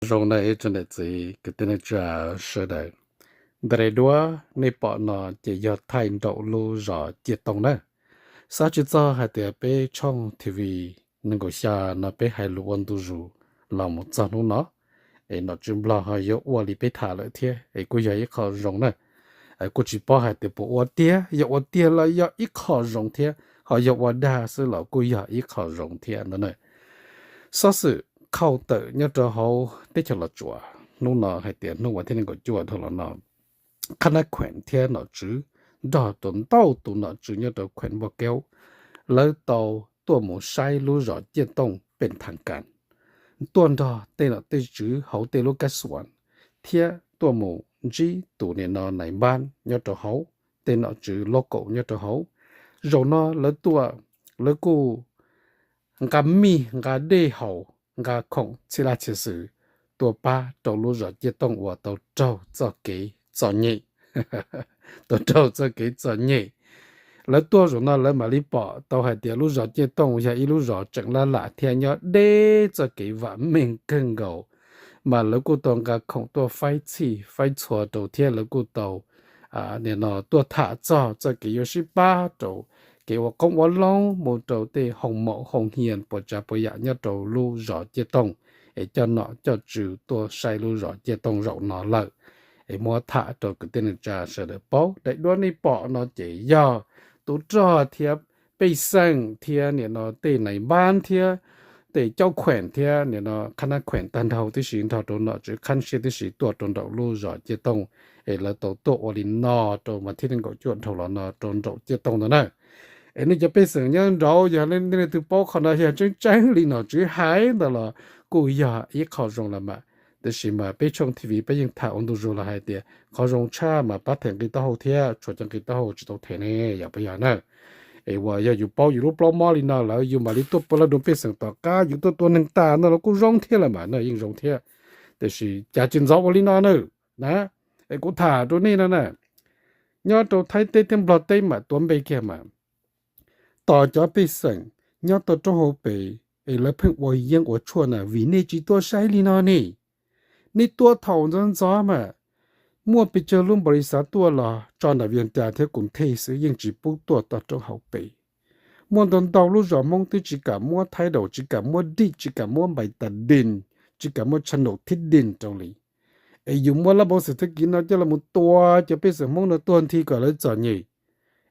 Zoo nawb ib tsoom niam txiv kwv tij neej tsa sawv daws, ntawm daim duab nej pom no ces yog thaij nraum lub zos Ciaj Tooj na. Xav tsis txog hais tias peb tshooj T V nees nkaum xya no peb hais lus ua ntu zus los mus txog hnub no, es nom tswv Nplog ho yuav ua li peb tham lawm thiab es kuj yog ib qho zoo na. Kuj tsis paub hais tias puas ua tiag, yog ua tiag los yog ib qho zoo thiab, ho yog ua dag xwb los kuj yog ib qho zoo thiab ntawd na. Xov xwm qhau tawm nyob rau hauv teb chaws Los Tsuas hnub no hais tias hnub vas thib nees nkaum cuaj dhau los no, Qhab Nab Khueem thiab nom tswv nrog rau ntau tus nom tswv nyob rau khueem Npauj Keub, lawv tau tuaj mus saib lub zos Ciaj Tooj pem thaj kas, tuaj nrog tej nom tej tswv hauv tej lub kab xuas thiab tuaj mus ntsib tus nim no nais npab nyob rau hauv, tej nom tswv local nyob rau hauv. Zaum no lawv tuaj, lawv kuj nqa mij nqa dej haus nqa khoom txhij laj txhia xwm tuaj pab rau lub zos Ciaj Tooj uas tau raug txoj kev txom nyem. Tau raug txoj kev txom nyem. Lawv tuaj zaum no lawv mam li pom tau hais tias lub zos Ciaj Tooj yog ib lub zos tseem laj lam thiab nyob deb txoj kev vam meej kawg nkaus, mas lawv kuj tau nqa khoom tuaj faib txhij faib txhua rau thiab lawv kuj tau nim no tuaj tham txog txoj kev yuav sib pab rau kev ua qoob ua loo mus rau tej hoo maum hoo hias puas tsav puas yam nyob rau lub zos Ciaj Tooj, es coj nom coj tswv tuaj saib lub zos Ciaj Tooj zaum no lawm. Es muab tham rau kwv tij neej tsa sawv daws paub, daim duab nej pom no ces yog tub rog thiab pej xeem thiab nim no tej nais npab thiab tej caub khueem thiab nim no Qhab Nab Khueem tag nrho tib si nrog rau nom tswv Qhab Siab tib si tuaj rau nraum lub zos Ciaj Tooj, es lawv tau tuaj ua li no rau vas thib nees nkaum cuaj dhau los no rau nraum Ciaj Tooj ntawd na. Es nej cov pej xeem nyob nraud yog leej twg paub qhov no yog tseeb tseeb li nom tswv hais ntawd los kuj yog ib qho zoo los mas. Tiam sis mas peb tshooj T V peb yeej tham ua ntu zus los hais tias qhov zoo tshaj mas pab them nqi taub hau thiab, tshuav cov nqi taub hau tsis tau them ne yog peb yog na. Es uas yog yus paub yus lub plaub mob li no lawm yus mam li tuaj pab laj dua pej xeem tom qab yus tuaj tua neeg tas no los kuj zoo thiab los mas na, yeej zoo thiab. Tiam sis cas tsis ntxov ua li no na. Na, es kuv tham rau nej no na, nyob rau Thaib teb thiab Nplog teb mam tuav npe kiag mas, tos cov pej xeem nyob tau roob hauv pes es lawv pheej ua yeeb ua tshuaj na vim nej tsis tuaj saib li no ne. Nej tuaj thaum ntxov ntxov mas, muaj pes tsawg lub npaum li xav tuaj los tso nram Vias Cas thiab Kus Thej xwb yeej tsis pub tuaj tau roob hauv pes. Muaj ntau ntau lub zos Hmoob twb tsis kam muab thaib daus, tsis kam muab dij, tsis kam muab npais tas dij, tsis kam muab tshaj naum thib dij rau li. Es yus muab lab npau xwm thab kiv no coj los tua cov pej xeem Hmoob no tuag nthi kom lawv txom nyem.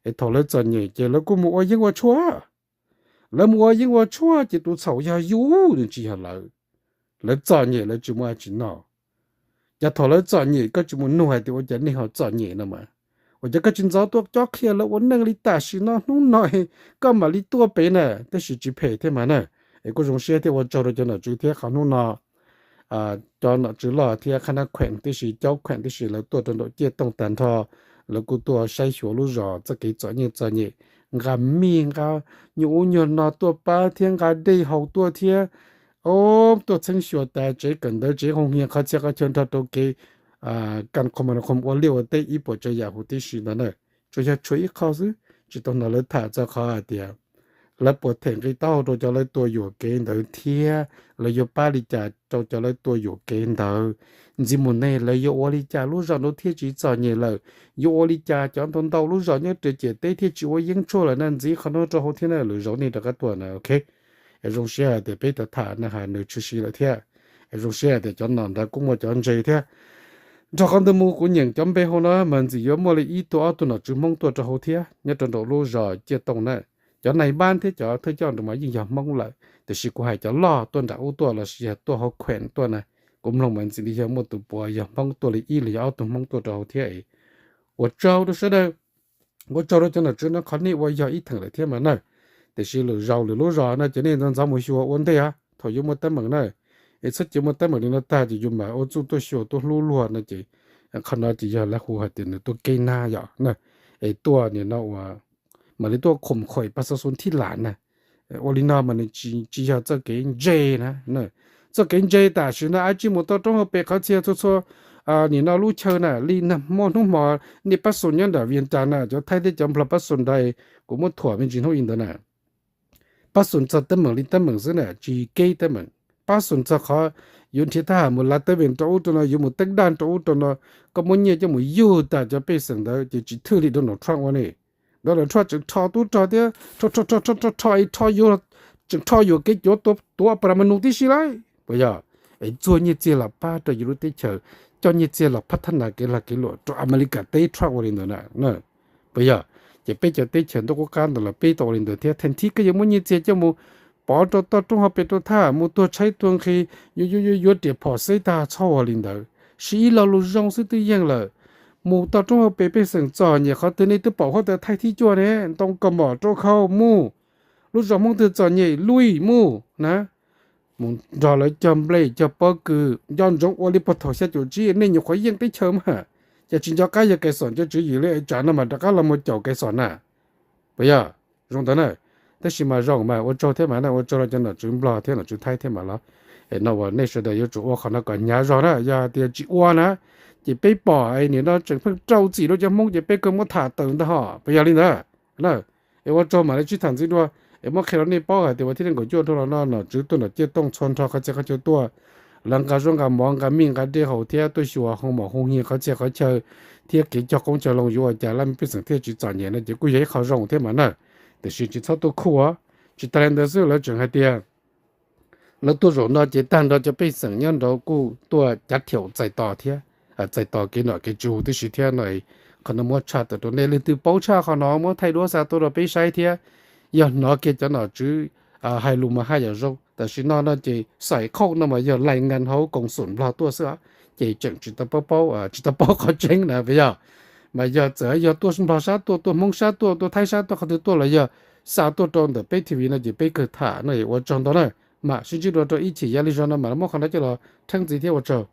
Es thaum lawv txom nyem ces lawv kuj mus ua yeeb ua tshuaj. Lawv mus ua yeeb ua tshuaj ces tus txhaum yog yus, nws tsis yog lawv. Lawv txom nyem lawv tsis muaj dab tsi noj. Ces thaum lawv txom nyem koj tsis mus nug hais tias ua cas nej ho txom nyem no mas, ua cas koj tsis ntxov tuaj cob qhia lawv ua neej li tam sim no hnub no koj mam li tuaj pem na, tab sis tsis phem thiab mas na. Es kuj zoo siab thiab ua tsaug rau cov nom tswv thiab qhov hnub no cov nom tswv loj thiab Qhab Nab Khueem tib si, caub khueem tib si lawv tuaj rau nraum Ciaj Tooj tag nrho, lawv kuj tuaj saib xyuas lub zos txoj kev txom nyem txom nyem, nqa mij nqa nyuag ub nyuag no tuaj pab thiab nqa dej haus tuaj thiab. O, tuaj txheeb xyuas tas tsev kawm ntawv tsev hoo hias qhov txhia qhov chaw nrog rau kev kam qhov mas qhov ua liaj ua teb ib puas tsav yam huv tib si ntawd na. Tsuas yog tshuav ib qho xwb, tsis tau hnov lawv tham txog qhov hais tias lawv puas them nqi taub hau rau cov lawv tua yuam kev ntawd thiab lawv yuav pab li cas rau cov lawv tua yuam kev ntawd. Ntxiv mus nej lawv yuav ua li cas lub zos nraud thiaj tsis txom nyem lawm, yuav ua li cas cov ntau ntau lub zos nyob rau ciam teb thiaj tsis ua yeeb tshuaj lawm na. Ntxiv qhov no rau hauv thiab na, lwm zaus nej rov qab tuaj na, ok. Es zoo siab hais tias peb tau tham na has nws tshwm sim lawm thiab. Es zoo siab hais tias cov nom ntawd kuj muaj cov ntse thiab. Nrog qhov ntawd mus kuv nyeem cov npe hauv no mas ntxim yuav muaj li ib tug ob tug nom tswv Hmoob tuaj rau hauv thiab nyob rau nraum lub zos Ciaj Tooj na. Cov nais npab thiab cov thawj coj nraud mas yeej yog Hmoob lawm, tiam sis kuv hais cov loj tuaj nram ub tuaj lossis yog tuaj hauv khuem tuaj na, kuv mloog mas ntxim li yog muaj tus puav yog Hmoob tuaj li ib los yog ob tug Hmoob tuaj rau hauv thiab. Ua tsaug rau sawv daws, ua tsaug rau cov nom tswv no qhov nej ua yog ib theem lawm thiab mas na. Tiam sis lwm zaus lwm lub zos no ces nej ntxov ntxov mus xyuas ua ntej os thaum yuav muaj teeb meem na. Es txhob cia muaj teeb meem li no tag ces yus mam ua txuj tuaj xyuas tuaj hlub luag no ces qhov no ces yog lawv hu hais tias nws tuaj kev nag yom na. Es tuaj nim no ua mam li tuaj khom khuem pas xov xus thib lam na. Ua li no mas nws tsis yog txoj kev ntse na. Txoj kev ntse tam sim no ab tsij mus tau roob hauv pes qhov txhia txhua txhua nim no lub chaw na li muaj hnub hmo nej pab xus nyob nram Vias Cas na, cov Thaib thiab cov Nplog pab xus ntawd, kuv muab thuam me ntsis hnub i ntawd na. Pab xus txog teeb meem li teeb meem xwb na, tsis kev teeb meem. Pab xus txog qhov yuav nrhiav thab ham mus lav teeb meem rau ub rau no, yuav mus teeb daj rau ub rau no, koj muab nyiaj coj mus yug tag cov pej xeem ntawd ces tsis thwj li Donald Trump ua ne. Donald Trump tseem rho tub rog thiab, rho rho rho yuav, tseem rho yuam kev cuav tuav pam mas nus tib si lauj, puas yog? Es txuag nyiaj txiag los pab rau yus lub teb chaws, coj nyiaj txiag los phab thab nas kev lag kev luam rau Amelikas teb Trump ua li ntawd na, puas yog? Ces peb cov teb chaws ntuj qub qab ntawd los peb tau ua li ntawd thiab. Theem thib koj yuav muab nyiaj txiag coj mus pov rau toj roob hauv pes rau thab, mus tuag tshaib tuag nqhis, yuav yuav yuav riam phom xeb tag, txhob ua li ntawd. Siv ib lo lus zoo xwb twb yeej lawm. Mus toj roob hauv pes pej xeem txom nyem, qhov twg nej twb pom huab tais thaij thib cuaj ne, ntoo kaus mom rau khau mus, lub zos Hmoob twg txom nyem luij mus na, mus nrog lawv cog nplej cog pob kws nco ntsoov ua li puag thaum xya caum tsib, nej nyuam qhuav yeej teb chaws mas, ces tsis nco qab yog Kais Xom cov tswv yim li es tsam no mas rov qab los mus caum Kais Xom na, puas yog? Zoo ntawd na. Tab sis mas zoo mas ua tsaug thiab mas na, ua tsaug rau cov nom tswv Nplog thiab nom tswv Thaib thiab mas los, es no uas nej sawv daws yuav tsum ua qhov no kom hnyav zog na, yog tias tsis ua na, ces peb pom es nim no tseem pheej rau txim rau cov Hmoob ces peb kawg muab tham tawm ntag hos, puas yog li ntawd? Es ua tsaug mam li sib tham ntxiv dua, es muab qhia rau nej paub hais tias uas thib nees nkaum cuaj dhau los no nom tswv tuaj nram ciaj tooj txhua nrho qhov txhia qhov chaw tuaj, lawv nqa zaub nqa mov nqa mij nqa dej haus thiab tuaj xyuas hoo mom hoo hias qhov txhia qhov chaw, thiab kev cog qoob cog loo yuav ua cas laj mej pej xeem thiaj tsis txom nyem no ces kuj yog ib qho zoo thiab mas na. Tiam sis tsis txhob tuaj khuj, tsis tas li ntawd xwb lawv tseem hais tias lawv tuaj zaum no ces tag nrho cov pej xeem nyob nraud kuj tuaj cav thiaum txais tos thiab, txais tos kev nom kev tswv huv tib si thiab no. Qhov no muab tshaj tawm rau nej, leej twg paub tshaj qhov no muab thaij duab xa tuaj rau peb saib thiab. Yog hnov kiag cov nom tswv hais lus mas haj yam zoo, tam sim no no ces xaim khauj no mas yog lais nkas hauv koom xum Nplog tuaj xwb, ces tseem tsis tau paub, tsis tau paub qhov tseeb na puas yog? Mas yog txawm yog tuaj Nplog sab tuaj, tuaj Hmoob sab tuaj, tuaj Thaib sab tuaj, qhov twg tuaj los yog xa tuaj rau ntawm peb T V no ces peb kawg tham no. Ua tsaug ntau na, mam sib ntsib dua rau ib chim, yog li zaum no mam muab qhov no coj los rheeb ntxiv thiab, ua tsaug.